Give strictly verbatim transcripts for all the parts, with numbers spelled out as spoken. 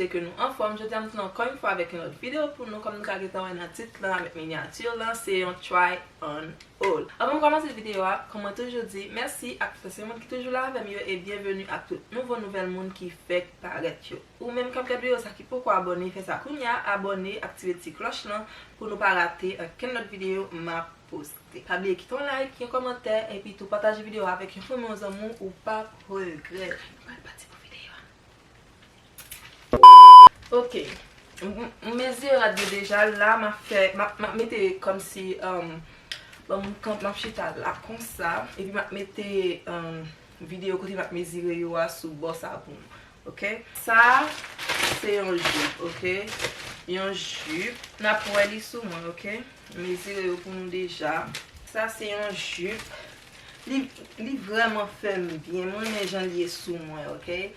Ke nou anfòm. Jodi a m tounen ankò yon fwa avèk yon lòt videyo pou nou, kòm nou ka gentan wè nan tit lan avèk minyati lan, se yon try on haul. Anvan m kòmanse videyo a, kòm mwen toujou di, mèsi ak tout se moun ki toujou la avè m yo e byenveni ak tout nouvo nouvèl moun ki fèk parèt yo. Ou menm k ap gad videyo sa ki poko abòne, fè sa kounye a, abòne, aktive ti klòch lan pou nou pa rate okenn lòt videyo m ap poste. Pa bliye kite yon like, yon kòmantè, epi tou pataje videyo a avèk yon fanmi, yon zanmi w, ou p ap regrèt. Nou pral pati pou videyo a. Ok. M, m mezire rad yo deja. La, m ap fè, m ap, m ap mete kòmsi, um, bon, m kanp, m ap chita la konsa. Epi m ap mete, um, videyo kote m ap mezire yo a sou bò sa pou nou. Ok? Sa, se yon jip, ok? Yon jip. N ap wè li sou mwen, ok? M mezire yo pou nou deja. Sa, se yon jip. Li, li vrèman fè m byen. Mwen renmen jan li ye sou mwen, ok?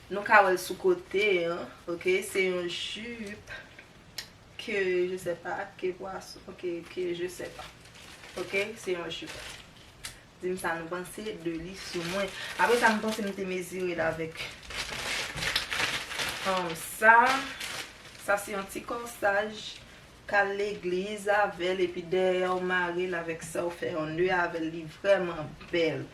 Nou ka wè l sou kote an, ok? Se yon jip ke, je sais pas, ke pwason, ke, ke, je sais pas. Ok? Se yon jip. Di m sa nou panse de li sou mwen. Apre sa, m panse m te mezire l avèk, um, sa. Sa se yon ti kòsaj. K al legliz avè l, epi dèyè w mare l avèk sa, w fè yon ne avè l, li vrèman bèl.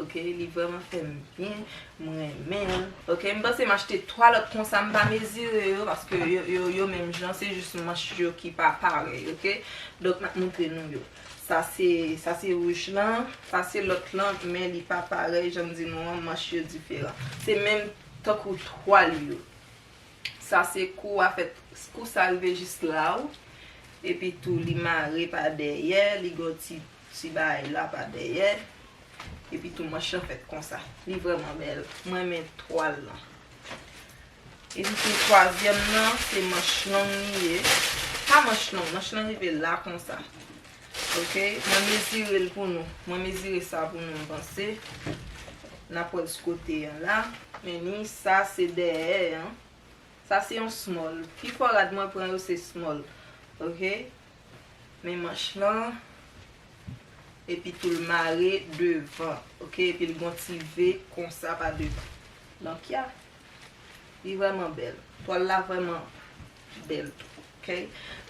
Ok, li vrèman fè m byen, m renmen l. Ok, m panse m achte twa lòt konsa, m pa mezire yo, paske yo, yo, yo menm jan, se jis manch yo ki pa parèy, ok? Donk, m ap montre nou yo. Sa se, sa se wouj lan, sa se lòt lan, men li pa parèy, jan m di nou an, manch yo diferan. Se menm tankou twal yo. Sa se kou a fèt, kou sa rive jis la w. Epi tou li mare pa dèyè, li gen yon ti, ti bagay la pa dèyè. Epi tou manch lan fèt konsa. Li vrèman bèl. Mwen renmen twal lan. Epi tou twazyèm nan, se manch long li ye. Pa manch long, manch lan rive la konsa. Ok, mwen mezire l pou nou. Mwen mezire sa pou nou, m panse. N ap wè l sou kote an la. Men ni sa se dèyè an. Sa se yon small. Pifò rad mwen pran yo se small. Ok? Men manch lan. Epi tou l mare devan. Ok? Epi l gon ti V konsa pa devan. Donk, ya. Li vrèman bèl. Twal la vrèman bèl tou. Ok?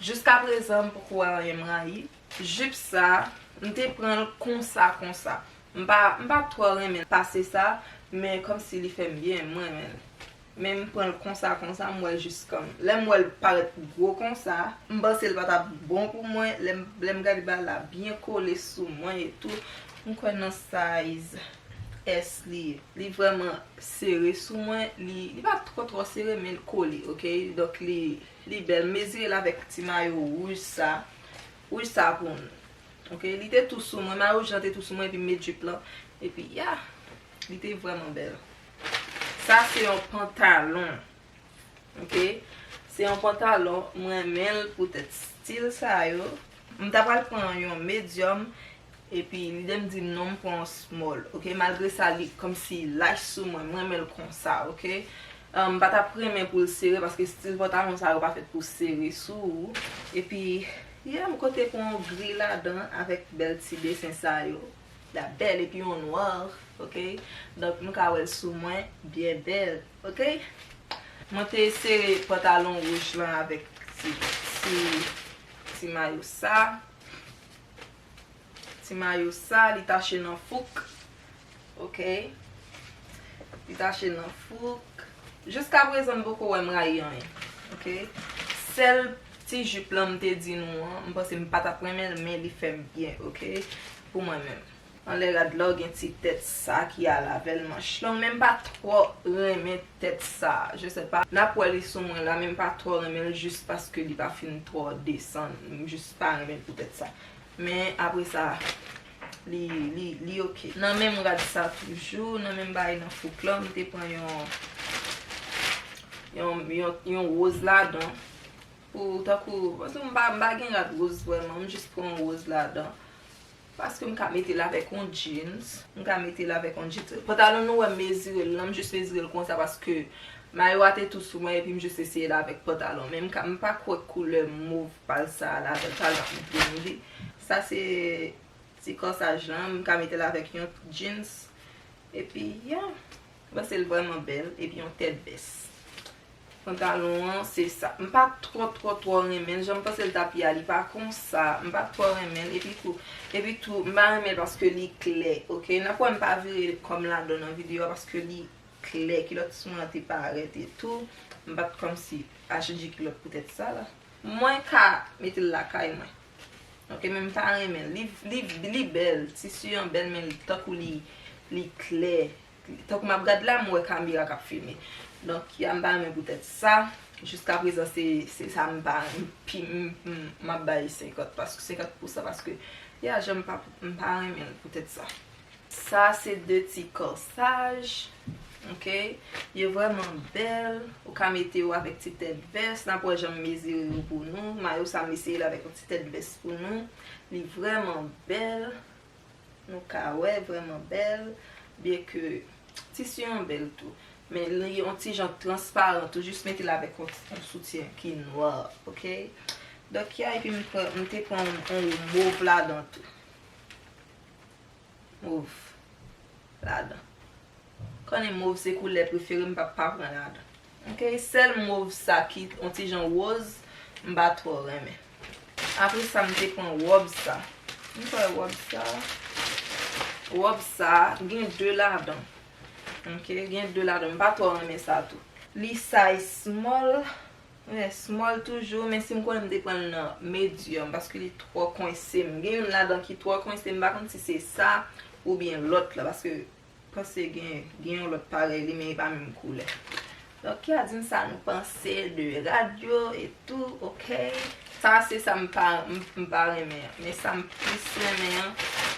Jiska prezan, m poko wè anyen m rayi. Jip sa, m te pran l konsa, konsa. M pa, m pa twò renmen l pase sa, men kòmsi li fè m byen, m renmen l. Men m pran l konsa, konsa, m wè l jis kòm. Lè m wè l parèt gwo konsa, m panse l pa t ap bon pou mwen. Lè m, lè m gade bagay la byen kole sou mwen e tou, m kwè nan size S li ye. Li vrèman sere sou mwen. Li, li pa twò, twò sere, men l kole, ok? Donk, li, li bèl. M mezire l avèk ti mayo wouj sa. Wouj sa pou nou. Ok, li te tou sou mwen, mayo wouj lan te tou sou mwen, epi m met jip lan, epi ya, li te vrèman bèl. Sa se yon pantalon, ok, se yon pantalon, mwen renmen l poutèt stil sa yo. M ta pral pran yon medium, epi lide m di m non, m pran yon small, ok, malgre sa li kòmsi lach sou mwen, mwen renmen l konsa, ok. M pa t ap renmen pou l sere, paske stil pantalon sa yo pa fèt pou sere sou ou. Epi, yeah, m konte pran yon gri ladan avèk bèl ti desen sa yo. La bèl, epi yon nwa, ok? Donk, nou ka wè l sou mwen, byen bèl, ok? Mwen te sere pantalon wouj lan avèk ti, ti, ti mayo sa. Ti mayo sa, li tache nan fouk. Ok. Li tache nan fouk. Jiska prezan, m poko wè m rayi anyen. Ok. Sèl ti jip lan m te di nou an, m panse m pa t ap renmen l, men li fè m byen, ok. Pou mwen menm. Anlè rad la, w gen ti tèt sa ki al avè l, manch long, men m pa twò renmen tèt sa. Je sais pas. N ap wè li sou mwen la, men m pa twò renmen l jis paske li pa fin twò desann. M jis pa renmen l pou tèt sa. Men apre sa, li, li, li ok. Nan menm rad sa toujou, nan menm bagay nan fouk lan, m te pran yon, yon, yon, yon woz ladan. Pou, tankou, paske m pa, m pa gen rad woz vrèman, m jis pran yon woz ladan. Paske m ka mete l avèk yon jeans. M ka mete l avèk yon jeans. Pantalon nou wè m mezire l lan, m jis mezire l konsa paske mayo a te tou sou mwen epi m jis eseye l avèk pantalon. Men m ka, m pa kwè koulè mov pal sa a ladan l, talè m ap montre nou li. Sa se ti kòsaj lan, m ka mete l avèk yon jeans. Epi, yeah, m panse l vrèman bèl. Epi yon tèt bès. Pantalon an, se sa. M pa twò, twò, twò renmen l. Jan m panse l t ap ye a, li pa konsa. M pa twò renmen l. Epi tou, epi tou, m pa renmen l paske li klè, oke? N ap wè m pa vire kò m ladan nan videyo a paske li klè. Kilòt sou mwen an te parèt e tou. M pa t kòmsi achte kilòt poutèt sa la. Mwen ka mete l lakay mwen. Oke, men m pa renmen l. Li, li, li bèl. Tisi an bèl, men tankou li, li klè. Tankou m ap gad la, m wè kamera k ap filme. Donk, ya m pa renmen poutèt sa. Jiska prezan, se, se sa m pa, m pi, m, m, m ap bay senkant, paske senkant pou san, paske, ya, jan m pa, m pa renmen l poutèt sa. Sa se de ti kòsaj, oke? Yo vrèman bèl. Ou ka mete yo avèk ti tèt vès. N ap wè jan m mezire yo pou nou. Mayo sa m eseye l avèk yon ti tèt vès pou nou. Li vrèman bèl. Nou ka wè, vrèman bèl. Byenke tisi an bèl tou. Men li yon ti jan transparan tou. Jis mete l avèk yon, yon soutyen ki nwa, oke? Donk, ya, epi m pran, m te pran yon, yon mov ladan tou. Mov ladan. Konnen mov se koulè prefere m, pa, pa pran ladan. Oke, sèl mov sa ki on ti jan woz, m pa twò renmen. Apre sa, m te pran wòb sa. M kwè wòb sa. Wòb sa, gen de ladan. Oke, gen de ladan. M pa twò renmen sa tou. Li size small. Wi, small toujou, men si m konnen m te pran l nan medium, paske li twò kwense m. Gen youn ladan ki twò kwense m, m pa konn si se sa oubyen lòt la, paske panse gen, gen yon lòt parèy li, men e pa menm koulè. Donk, ya di m sa nou panse de rad yo e tou, oke? Sa se sa m pa, m, m pa renmen an. Men sa m plis renmen an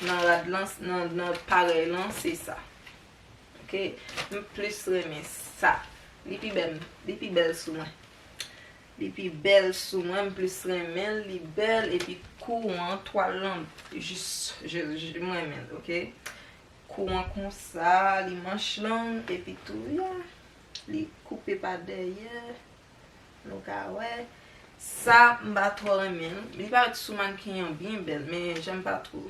nan rad lan, nan, nan parèy lan, se sa. Oke? M plis renmen sa. Li pi bèl, li pi bèl sou mwen. Li pi bèl sou mwen, m plis renmen l, li bèl, epi kou an, twal lan, jis, je, je, m renmen l, oke? Kou an konsa, li manch long, epi tou, ya, li koupe pa dèyè. Nou ka wè. Sa, m pa twò renmen l. Li parèt sou mannequin an byen bèl, men jan m pa twò.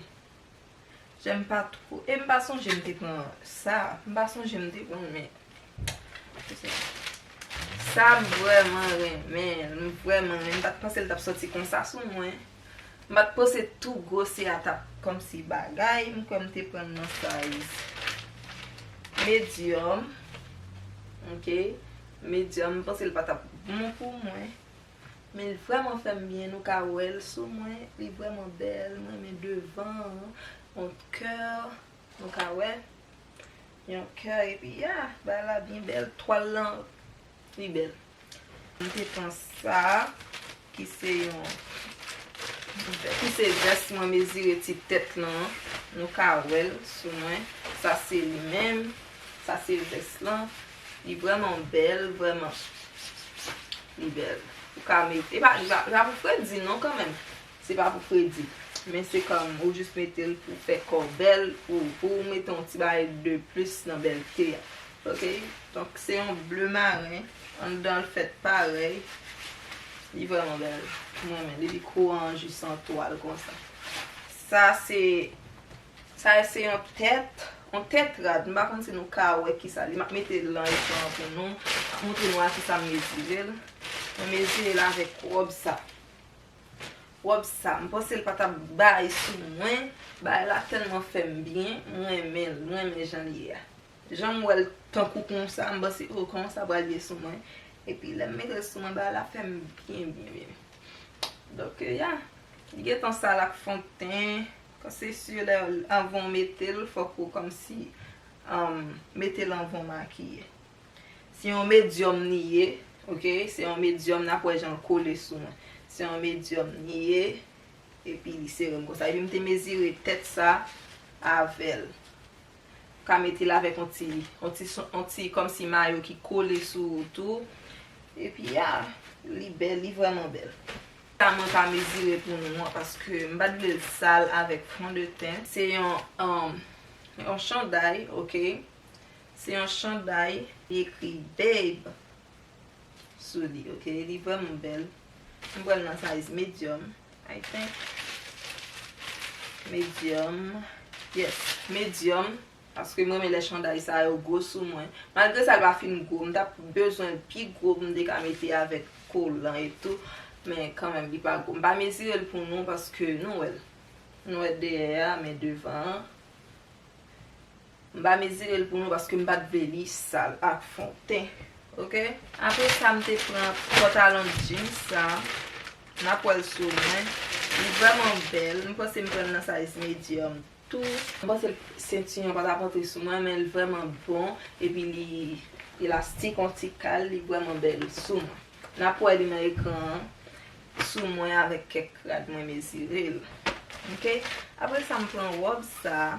Jan m pa twò. E m pa sonje m te pran sa. M pa sonje m te pran l, men. Sa, m vrèman renmen l. M vrèman renmen. M pa t panse l t ap sòti konsa sou mwen. M pa t panse tou gwosè a t ap kòmsi bagay. M kwè m te pran l nan size medium. Oke. Medium. M panse l pa t ap bon pou mwen. Men l vrèman fè m byen. Nou ka wè l sou mwen. Li vrèman bèl. M renmen devan an. Yon kè. Nou ka wè. Yon kè. Epi, ya, bagay la byen bèl. Twal lan, li bèl. M te pran sa, ki se yon, ki se vès mwen mezire ti tèt lan. Nou ka wè l sou mwen. Sa se li menm. Sa se vès lan. Li vrèman bèl, vrèman. Li bèl. Ou ka mete, e pa, li pa, li pa pou fredi non kanmenm. Se pa pou fredi. Men se kòm ou jis mete l pou fè kò w bèl, pou, pou w mete yon ti bagay de plis nan bèlte a. Oke? Donk, se yon ble maren. Anndan l fèt parèy. Li vrèman bèl. M renmen li. Li kou an jis an twal konsa. Sa se, sa se yon tèt, yon tèt rad. M pa konn si nou ka wè kisa li. M ap mete l nan ekran an pou nou. M ap montre nou a kisa m mezire l. Mwen mezire l avèk wòb sa. Wòb sa, m panse l pa t ap bay sou mwen. Bagay la tèlman fè m byen. M renmen l, m renmen jan l ye a. Jan m wè l tankou konsa, m panse, o, kòman sa pral ye sou mwen. Epi lè m mete l sou mwen, bagay la fè m byen, byen, byen. Donk, ya, li gentan sal ak fon de ten. Kan se si lè, anvan w mete l, fòk ou kòmsi, um, mete l anvan w makiye. Se yon medyòm li ye, oke? Se yon medyòm, n ap wè jan l kole sou mwen. Se yon medyòm li ye, epi li sere m konsa. Epi m te mezire tèt sa avè l. Ou ka mete l avèk yon ti, yon ti, yon ti kòmsi mayo ki kole sou ou tou. Epi, ya, li bèl, li vrèman bèl. Sa mwen ka mezire pou nou an, paske m pa t vle l sal avèk fon de ten. Se yon, um, yon chanday, oke? Se yon chanday, li ekri Babe sou li, oke? Li vrèman bèl. M pran l nan size medium, I think. Medium. Yes, medium. Paske mwen renmen lè chanday sa yo gwo sou mwen. Malgre sa, l pa fin gwo. M t ap bezwen l pi gwo pou m te ka mete avèk kolan e tou. Men kanmenm, li pa gwo. M pa mezire l pou nou paske nou wè l. Nou wè dèyè a, men devan an. M pa mezire l pou nou paske m pa t vle li sal ak fon ten. Oke? Apre sa, m te pran pantalon jeans sa. N ap wè l sou mwen. Li vrèman bèl. M panse m pran l nan size medium tou. M panse sentiyon an pa t ap antre sou mwen, men l vrèman bon. Epi li elastik, yon ti kal, li vrèman bèl sou mwen. N ap wè li nan ekran an, sou mwen avèk kèk rad mwen mezire l. Oke? Apre sa, m pran wòb sa.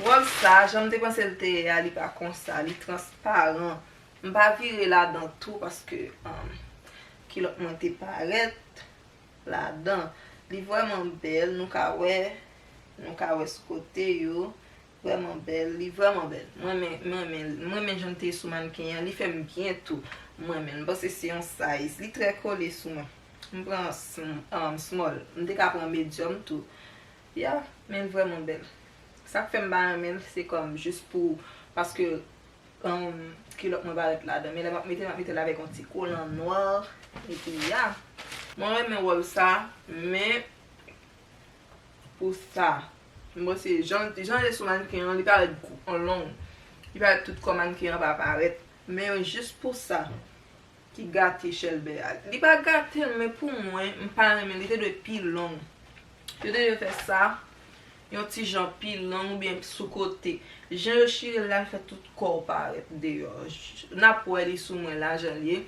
Wòb sa, jan m te panse l te ye a, li pa konsa, li transparan. M pa vire ladan tou paske, um, kilòt mwen te parèt ladan. Li vrèman bèl, nou ka wè, nou ka wè sou kote yo. Vrèman bèl, li vrèman bèl. Mwen renmen, mwen renmen, mwen renmen jan l te sou mannken an, li fè m byen tou. Mwen renmen l, m panse se yon size. Li trè kole sou mwen. M pran sm- um, small. M te ka pran medium tou. Ya, men l vrèman bèl. Sa k fè m pa renmen l, se kòm jis pou, paske, um, kilòt mwen parèt ladan. Men lè m ap mete l, m ap mete l avèk yon ti kolan nwa. Epi ya. Mwen renmen wòb sa, men pou sa, m panse jan, jan l ye sou mannken an, li parèt gwo, long. Li parèt tout kò mannken an pa parèt. Men jis pou sa ki gate chèlbè a. Li pa gate l, men pou mwen, m pa renmen. Li te dwe pi long. Yo te dwe fè sa yon ti jan pi long oubyen sou kote. Jan yo chire l la, l fè tout kò w parèt deyò. J- N ap wè li sou mwen la, jan l ye.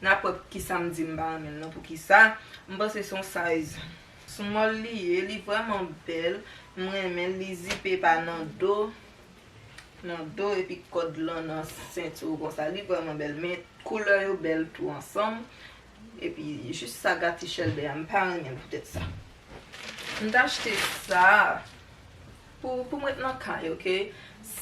N ap wè kisa m di m pa renmen l nan, poukisa. M panse se yon size small li ye, li vrèman bèl. M renmen l, li zipe pa nan do. Nan do, epi kòd lan nan senti w konsa. Li vrèman bèl, men koulè yo bèl tou ansanm. Epi jis sa gate chèlbè a, m pa renmen l poutèt sa. M t achte sa pou, pou m ret nan kay, oke?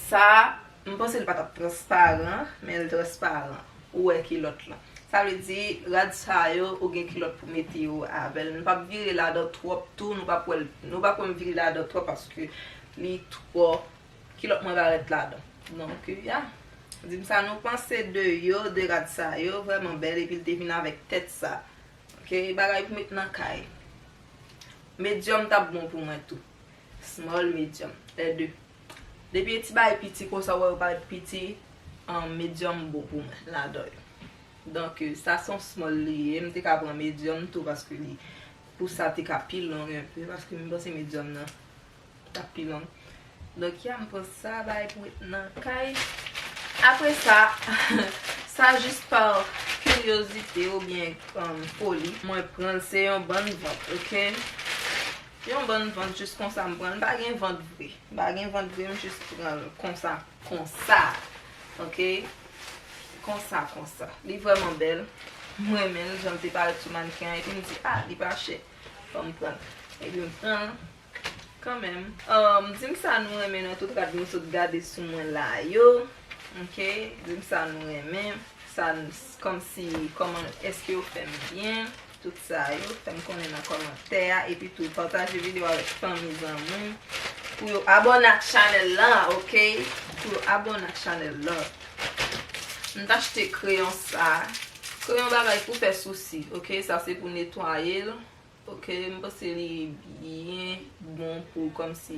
Sa, m panse l pa t ap transparan, men l transparan. Ou wè kilòt lan. Sa vle di, rad sa yo, ou gen kilòt pou mete yo avè l. Nou p ap vire ladan twòp tou, nou p ap wè l, nou p ap wè m vire ladan twòp paske li twò, kilòt mwen parèt ladan. Donk, ya. Di m sa nou panse de yo, de rad sa yo, vrèman bèl, epi l te vin avèk tèt sa. Oke, bagay pou met nan kay. Medium t ap bon pou mwen tou. Small, medium, lè de. Depi e ti bagay piti konsa, ou wè yo parèt piti, um, medium bon pou mwen, ladan yo. Donk, sa se yon small li ye, m te ka pran medium tou, paske li, pou sa te ka pi long enpe, paske m panse medium nan t ap pi long. Donk, ya, m pran sa, bay pou met nan kay. Apre sa, sa jis pa kiryozite oubyen, um, foli. Mwen pran l, se yon bann vant, oke? Yon bann vant, jis konsa m pran l. M pa gen vant vre. M pa gen vant vre, m jis pran l konsa, konsa. Oke? Konsa, konsa. Li vrèman bèl. M renmen l, jan l te parèt sou mannken an. Epi m di, ah, li pa chè. Fò m pran l. Epi m pran l. Kanmenm. Um, di m sa nou renmen nan tout rad nou sot gade sou mwen la yo. Oke? Di m sa nou renmen. Sa n- kòmsi, kòman, èske yo fè m byen? Tout sa yo, fè m konnen nan kòmantè a. Epi tou, pataje videyo avèk fanmi, zanmi. Pou yo abòne ak chanèl la, oke? Pou yo abòne ak chanèl la. M t achte kreyon sa. Kreyon bagay pou fè sousi, oke? Sa se pou netwaye l. Oke, m panse li byen bon pou kòmsi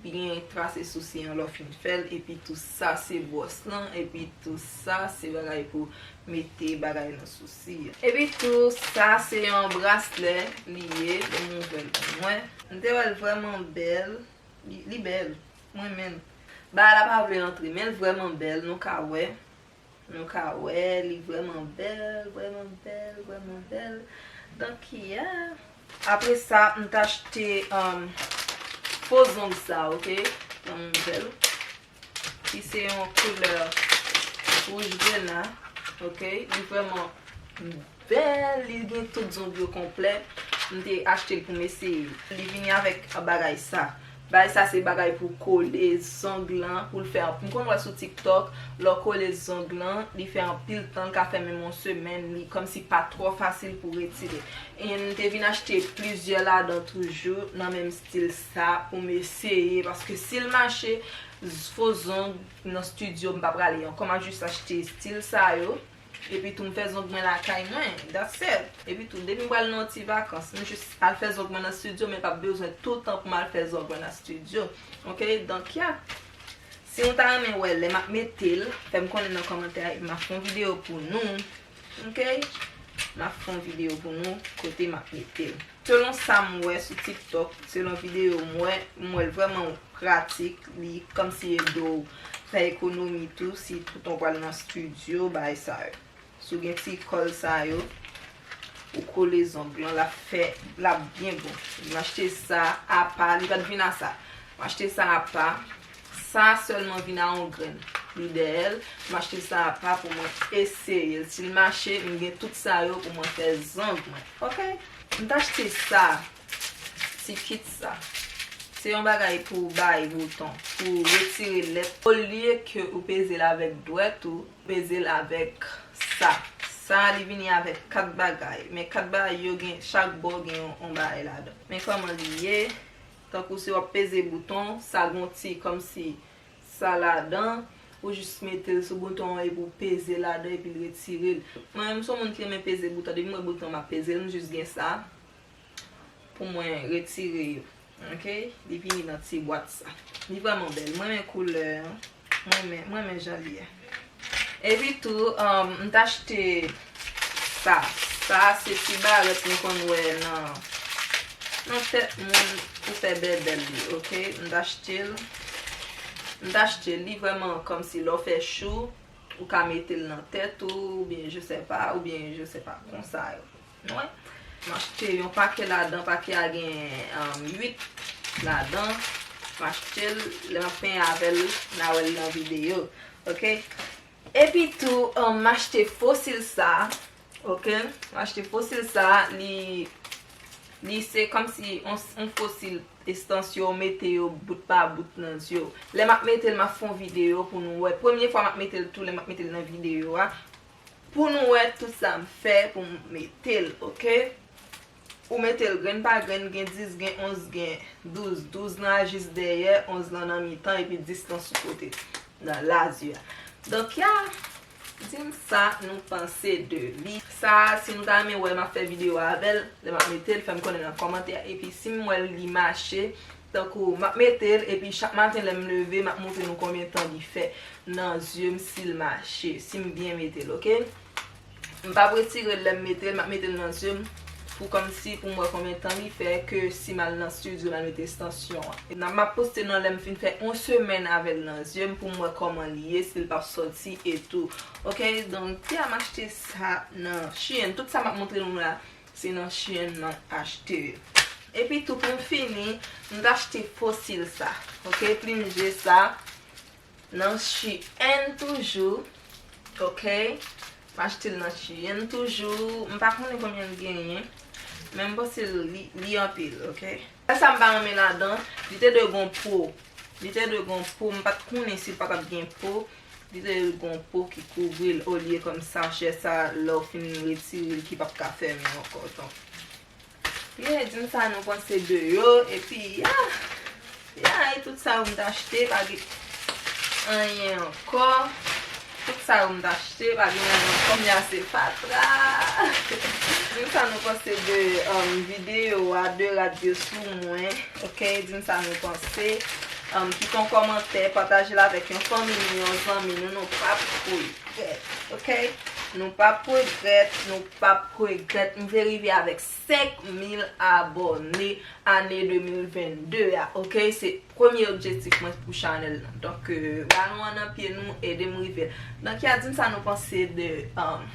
byen trase sousi an lè w fin fè l, epi tou sa se bwòs lan, epi tou sa se bagay pou mete bagay nan sousi an. Epi tou sa se yon braslè li ye, m ouvè l pou mwen. M te wè l vrèman bèl, li, li bèl, mwen menm. Bagay la pa vle antre, men l vrèman bèl, nou ka wè. Nou ka wè, li vrèman bèl, vrèman bèl, vrèman bèl. Donk, ya. Apre sa, m t achte, um, fo zong sa, oke? Ban m ouvè l. Li se yon koulè wouj grena, oke? Li vrèman bèl, li gen tout zong yo konplè. M te achte l pou m eseye. Li vini avèk bagay sa. Bagay sa se bagay pou kole zong lan, pou l fè anp-, m konn wè sou TikTok, lè w kole zong lan, li fè anpil tan, l ka fè menm yon semèn, li kòmsi pa twò fasil pou retire. E m te vin achte plizyè ladan toujou, nan menm stil sa, pou m eseye, paske si l mache, fo zong nan estidyo, m pa prale ankò, m ap jis achte stil sa yo. Epi tou, m fè zong mwen lakay mwen. That's it. Epi tou, depi m pral nan yon ti vakans, m jis al fè zong mwen nan estidyo, men p ap bezwen toutan pou m al fè zong mwen nan estidyo. Ok? Donk, ya. Si nou ta renmen wè lè m ap mete l, fè m konnen nan kòmantè a, epi m ap fè yon videyo pou nou. Ok? M ap fè yon videyo pou nou, kote m ap mete l. Selon sa m wè sou TikTok, selon videyo m wè, m wè l vrèman pratik, li kòmsi ede w fè ekonomi tou, si toutan w pral nan estidyo, bagay sa yo. Si w gen ti kòl sa yo, ou kole zong lan, l ap fè, l ap byen bon. M achte sa apa, li pa t vin a sa. M achte sa apa, sa sèlman vin a yon grenn. Li dèyè l, m achte sa apa pou mwen eseye l. Si l mache, m gen tout sa yo pou mwen fè zong mwen. Ok? M t achte sa, ti kit sa. Se yon bagay pou w bay bouton, pou w retire lèt. Olye ke ou peze l avèk dwèt ou, peze l avèk sa. Sa, li vini avèk kat bagay. Men kat bagay yo gen, chak bò gen yon, yon bagay ladan. Men kòman li ye. Tankou si w ap peze bouton, sa gon ti kòmsi sa ladan, ou jis mete l sou bouton an epi w peze ladan epi l retire l. Mwen menm, m se yon moun ki renmen peze bouton. Depi m wè bouton, m ap peze l, m jis gen sa pou mwen retire yo. Ok? Li vini nan ti bwat sa. Li vrèman bèl. Mwen renmen koulè an. Mwen renmen, mwen renmen jan li ye. Epi tou, um, m t achte sa. Sa se ti barèt nou konn wè nan, nan tèt moun pou fè bèbèl li, ok? M t achte l. M t achte l. Li vrèman kòmsi lè w fè chou, ou ka mete l nan tèt ou, oubyen je sais pas, oubyen je sais pas, konsa yo. Nou wè? M achte yon pakè ladan, pakè a gen, um, uit ladan. M achte l, lè m ap penyen avè l, n a wè l nan videyo. Ok? Epi tou, um, m achte fosil sa. Ok? M achte fosil sa, li, li se kòmsi on, on fosil estansyon, mete yo bout pa bout nan zye w. Lè m ap mete l, m ap fè yon videyo pou nou wè. Premye fwa m ap mete l tou, lè m ap mete l nan videyo a. Pou nou wè tout sa m fè pou m mete l, ok? Ou mete l grenn pa grenn, gen dis, gen onz, gen douz. Douz lan jis dèyè, onz lan nan mitan, epi dis lan sou kote, nan lazi a. Donk, ya, di m sa nou panse de li. Sa, si nou ta renmen wè m ap fè videyo avè l, lè m ap mete l, fè m konnen nan kòmantè. Epi si m wè li mache, tankou, m ap mete l, epi chak maten lè m leve, m ap montre nou konbyen tan li fè nan zye m si l mache, si m byen mete l, ok? M p ap retire l lè m mete l, m ap mete l nan zye m pou kòmsi pou m wè konbyen tan li fè ke si m al nan estidyo m al mete estansyon an. E nan m ap poste nan lè m fin fè yon semèn avè l nan zye m pou m wè kòman li ye, si l p ap sòti e tou. Ok, donk, ya m achte sa nan Shein. Tout sa m ap montre nou la, se nan Shein m achte yo. Epi tou pou m fini, m t achte fosil sa. Ok, plim je sa. Nan Shein toujou. Ok. M achte l nan Shein toujou. M pa konnen konbyen l genyen. Men m panse li, li anpil, ok. Sa m pa renmen ladan, li te dwe gon po. Li te dwe gon po. M pa t konnen si l pa t ap gen po. Li te dwe gon po ki kouvri l olye kòm sachè sa lè w fin retire l ki p ap ka fèmen ankò. Donk, yeah, di m sa nou panse de yo, epi, ya, ya, e tout sa yo m t achte, pa gen anyen ankò. Tout sa yo m t achte, pa gen anyen ankò, m ya se fatra. Di m sa nou panse de, um, videyo a, de rad yo sou mwen, ok? Di m sa nou panse. Um, kite yon kòmantè, pataje l avèk yon fanmi nou, yon zanmi nou, nou p ap regrèt, ok? Nou p ap regrèt, nou p ap regrèt. M vle rive avèk senk mil abòne ane de mil vennde a, ok? Se premye objektif mwen pou chanèl lan. Donk, euh, balon an nan pye nou, ede m rive. Donk, ya di m sa nou panse de, um,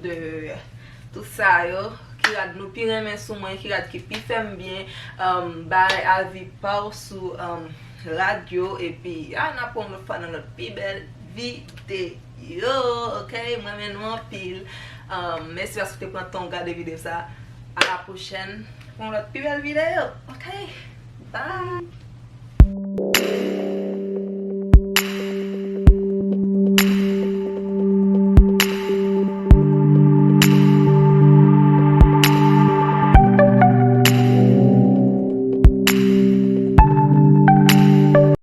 de tout sa yo. Ki rad nou pi renmen sou mwen, ki rad ki pi fè m byen, um, bay avi pa w sou, um, rad yo, epi, a, n ap wè yon lòt fwa nan lòt pi bèl videyo, ok? Mwen renmen nou anpil. Um, mèsi paske w te pran tan w gade videyo sa. A la pwochèn pou yon lòt pi bèl videyo, ok? Bye!